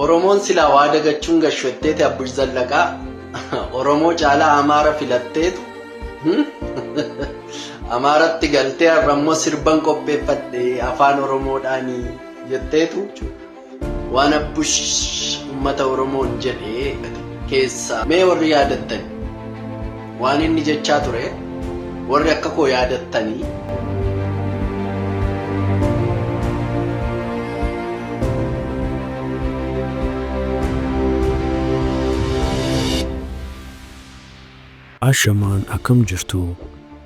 Oromoon silaa waa dagachuun gashwatteeti Abbush Zallaqaa Oromoo caalaa Amaara filatteetu Amaaratti galtee har'ammoo sirban qopheeffadhe afaan Oromoodhaanii jetteetu waan Abbush uummata Oromoon jedhe keessaa mee warri yaadattani waan inni jechaa ture warri akka koo yaadattanii. Ashamaan akkam jirtu?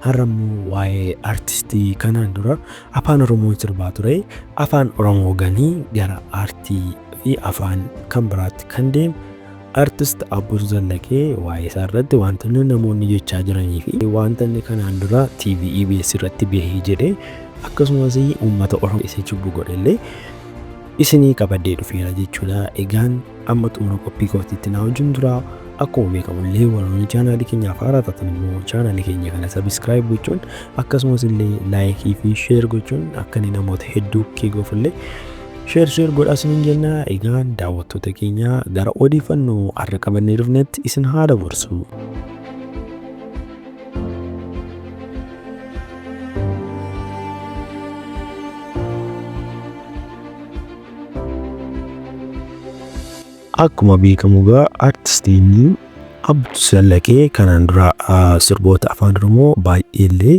Har'a immoo waa'ee artistii kanaan dura afaan Oromoon sirbaa ture afaan Oromoo ganii gara aartii fi afaan kan biraatti kan deemu artist Abbush Zallaqee waa'ee isaa irratti wantoonni namoonni jechaa jiranii fi wanta inni kanaan dura TV EBS irratti bahee jedhe akkasumas uummata Oromoo isa jibbu godhellee isinii qabadhee dhufeera jechuudha. Egaan amma xumura qophii kootiitti na wajjin tura. Akkuma beekamullee warroonni chaanaalii keenyaaf haaraa taatan immoo chaanaalii keenya kana subscribe gochuun akkasumas illee like fi share gochuun akka inni namoota hedduu keeguuf illee share share godhaa isiniin jenna. Egaan daawwattoota keenya gara odeeffannoo har'a qabannee dhufnetti isin haa dabarsu. Akkuma beekamu egaa artistiin Abbush Zallaqee kanaan dura sirboota afaan Oromoo baay'ee illee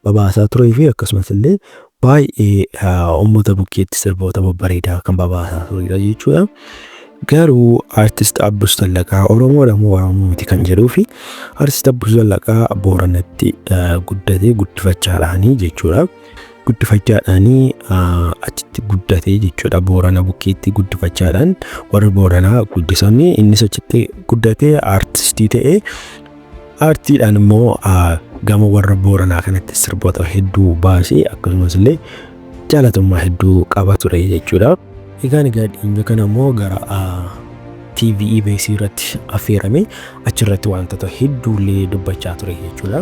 babaasaa turee fi akkasumas illee baay'ee uummata bukkeetti sirboota babbareedaa kan babaasaa turedha jechuudha. Garuu artist Abbush Zallaqaa Oromoodha moo Oromoo miti kan jedhuu fi artist Abbush Zallaqaa Booranatti guddatee guddifachaadhaanii jechuudha. Guddifachaadhaanii achitti guddatee jechuudha. Boorana bukkeetti guddifachaadhaan warri Booranaa guddisanii innis achitti guddatee artistii ta'ee aartiidhaan immoo gama warra Booranaa kanatti sirboota hedduu baasee akkasumas illee jaalatamummaa hedduu qaba ture jechuudha. Egaan egaa dhiyeenya kana immoo gara TV EBS irratti affeerame achirratti wantoota hedduullee dubbachaa ture jechuudha.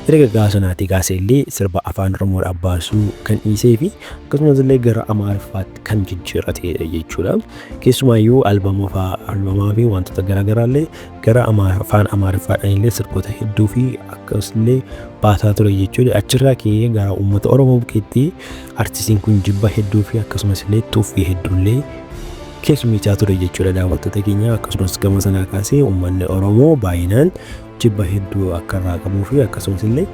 Erga gaafa sanaatii kaasee illee sirba afaan Oromoodhaan baasuu kan dhiisee fi akkasumas illee gara Amaariffaatti kan jijjiirratedha jechuudha. Keessumaayyuu albamaa fi wantoota garaagaraa illee gara afaan Amaariffaadhaan illee sirboota hedduu fi akkasumas baasaa ture jechuudha. Achirraa ka'ee gara uummata Oromoo bukkeetti artistiin kun jibba hedduu fi akkasumas illee tuffii hedduullee keessummeessaa ture jechuudha daawwattoota keenya. Akkasumas gama sanaa kaasee uummanni Oromoo baay'inaan jibba hedduu akka irraa qabuu fi akkasumas illee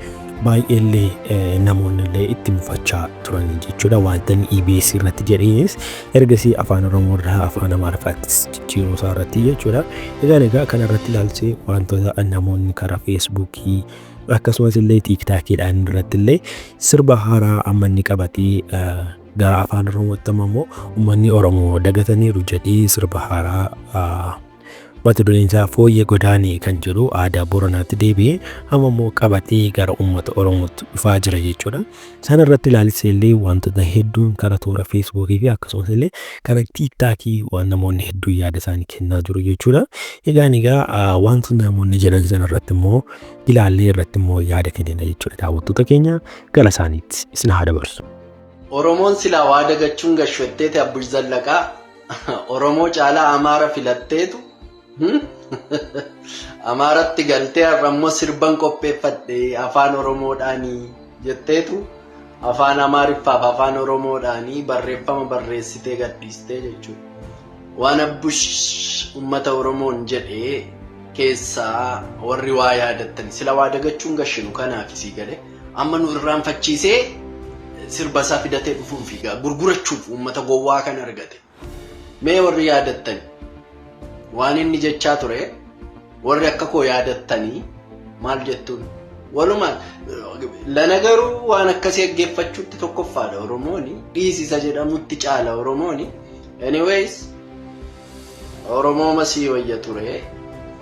baay'ee illee namoonni illee itti mufachaa turan jechuudha. Wanta inni EBS irratti jedhees ergasii afaan Oromoo irraa afaan Amaariffaattis jijjiiruu isaa irratti jechuudha. Egaan egaa kana irratti ilaalchisee wantoota namoonni karaa Feesbuukii akkasumas illee Tiiktaakiidhaan irratti illee sirba haaraa amma inni qabatee gara afaan Oromootti amma immoo uummanni Oromoo dagataniiru jedhee sirba haaraa mata dureen isaa fooyyee godaanee kan jedhu aadaa Booranaatti deebi'ee amma immoo qabatee gara uummata Oromootti dhufaa jira jechuudha. Sana irratti ilaalchisee illee wantoota hedduun karaa toora Feesbuukii fi akkasumas illee karaa Tiiktaakii waan namoonni hedduun yaada isaanii kennaa jiru jechuudha. Egaan egaa wantoota namoonni jedhan sana irratti immoo ilaallee irratti immoo yaada kennina jechuudha. Daawwattoota keenya gara isaaniitti isin haa dabarsu. Oromoon silaa waa dagachuun gashwatteeti Abbush Zallaqaa Oromoo caalaa Amaara filatteetu Amaaratti galtee har'ammoo sirban qopheeffadhe afaan Oromoodhaanii jetteetu afaan Amaariffaaf afaan Oromoodhaanii barreeffama barreessitee gadhiistee jechuudha. Waan Abbush uummata Oromoon jedhe keessaa warri waa yaadattani sila waa dagachuun gashinu kanaaf isii galee amma nu irraanfachiisee sirba isaa fidatee dhufuun fiigaa gurgurachuuf uummata gowwaa kan argate. Mee warri yaadattani waan inni jechaa ture warri akka koo yaadattanii maal jettuun walumaa lana garuu waan akkasii dhaggeeffachuutti tokkoffaadha Oromooni dhiisisa jedhamutti caala Oromooni. Anyways Oromooma sii wayya ture.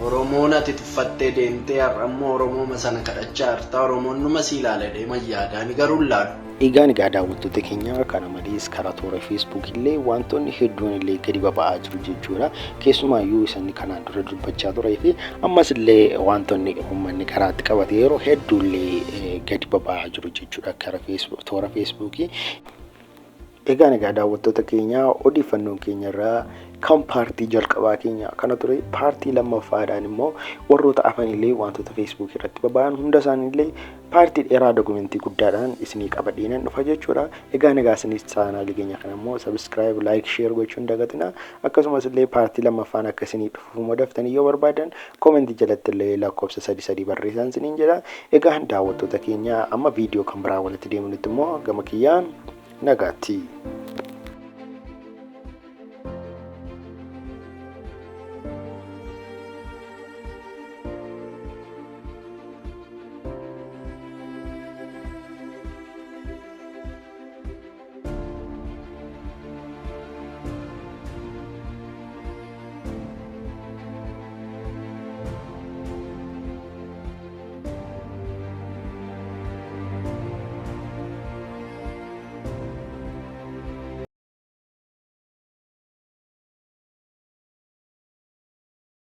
Oromoon ati tuffattee deemtee har'ammoo Oromooma sana kadhachaa jirta. Oromoon numa sii ilaala jedhee mayyaada. Ani garuu hin laalu. Egaan egaa daawwattoota keenya kana malees karaa toora Facebook illee wantoonni hedduun illee gadi baba'aa jiru jechuudha. Keessumaayyuu isaan kanaan dura dubbachaa turee fi ammas illee wantoonni uummanni karaatti qabate yeroo hedduu illee gadi baba'aa jiru jechuudha karaa toora Feesbuukii. Egaan egaa daawwattoota keenya odeeffannoon keenya irraa Kan paartii jalqabaa keenya kana ture. Paartii lammaffaadhaan immoo warroota hafanillee, wantoota Facebook irratti baba'an hunda isaaniillee paartii dheeraa dokumentii guddaadhaan isinii qabadheenan dhufa jechuudha. Egaa nagaa isinis chaanaalii keenya kana immoo subscribe, like, share gochuun dagatina. Akkasumas illee paartii lammaffaan akka isinii dhufuuf immoo daftanii yoo barbaadan koomentii jalatti illee lakkoofsa 3 3 barreessan isiniin jedha. Egaa daawwattoota keenya, amma viidiyoo kan biraa walitti deemnutti immoo gama kiyyaan nagaatti.